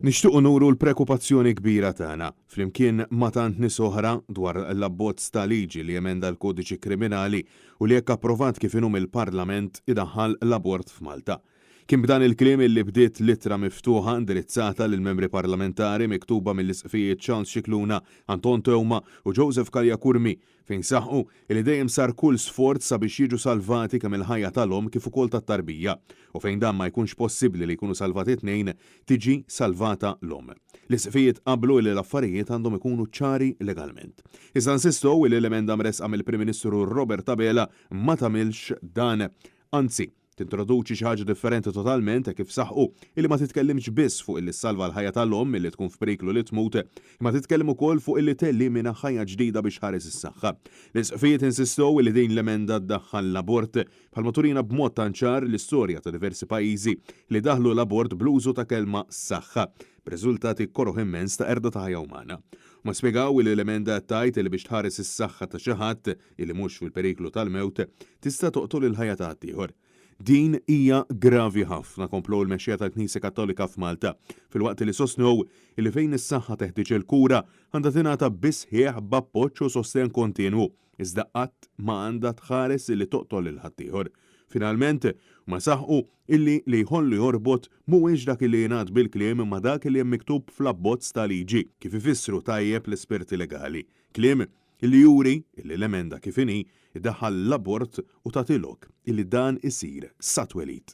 Nixtiequ nuru l-prekupazzjoni kbira tagħna, flimkien ma' tant nies oħra, dwar l-abbozz ta' liġi li jemenda l-Kodiċi Kriminali u li jekk approvat kif inhu mill-Parlament idaħħal l-abort f'Malta. Kien b'dan il-kliem illi bdiet l-ittra miftuħa indirizzata lill-Membri Parlamentari miktuba mill-Isqfijiet Charles Scicluna, Anton Teuma u Joseph Calleja Curmi fejn saħqu li dejjem sar kull sforz sabiex jiġu salvati kemm il-ħajja tal-omm kif ukoll tat-tarbija, u fejn dan ma jkunx possibbli li jkunu salvati t-tnejn, tiġi salvata l-omm. L-Isqfijiet qablu li l-affarijiet għandhom ikunu ċari legalment. Iżda insistow li l-emenda mressqa mill-Prim Ministru Robert Abela ma tagħmilx dan. Anzi, tintroduċi xi ħaġa differenti totalment hekk kif saħqu illi ma titkellimx biss fuq illi ssalva l-ħajja tal-omm milli tkun f'periklu li tmut, imma titkellem ukoll fuq illi telimina ħajja ġdida biex tħares is-saħħa. L-Isqfijiet insistew illi din l-emenda ddaħħal l-abort, bħalma turina b'mod tant ċar l-istorja ta' diversi pajjiżi li daħlu l-abort bl-użu ta' kelma saħħa, b'riżultati koroh immens ta' qerda ta' ħajja umana. Huma spjegaw illi l-emenda qed tgħid illi biex tħares is-saħħa ta' xi ħadd, illi mhux fil-periklu tal-mewt, tista' toqtol il-ħajja ta' ħaddieħor. Din hija gravi ħafna, komplew il-mexxejja tal-Knisja Kattolika f'Malta, filwaqt li sostnew illi fejn is-saħħa teħtieġ il-kura, għandha tingħata bis-sħiħ b'appoġġ u sostenn kontinwu, iżda qatt ma għandha tħares illi toqtol lil ħaddieħor. Finalment, huma saħqu illi li jħoll u jorbot mhuwiex dak illi jingħad bil-kliem imma dak illi hemm miktub fl-abbozz ta' liġi, kif ifissru tajjeb l-esperti legali. Kliem Illi juri illi l-emenda kif inhi iddaħħal l-abort u tagħti lok illi dan isir sat-twelid.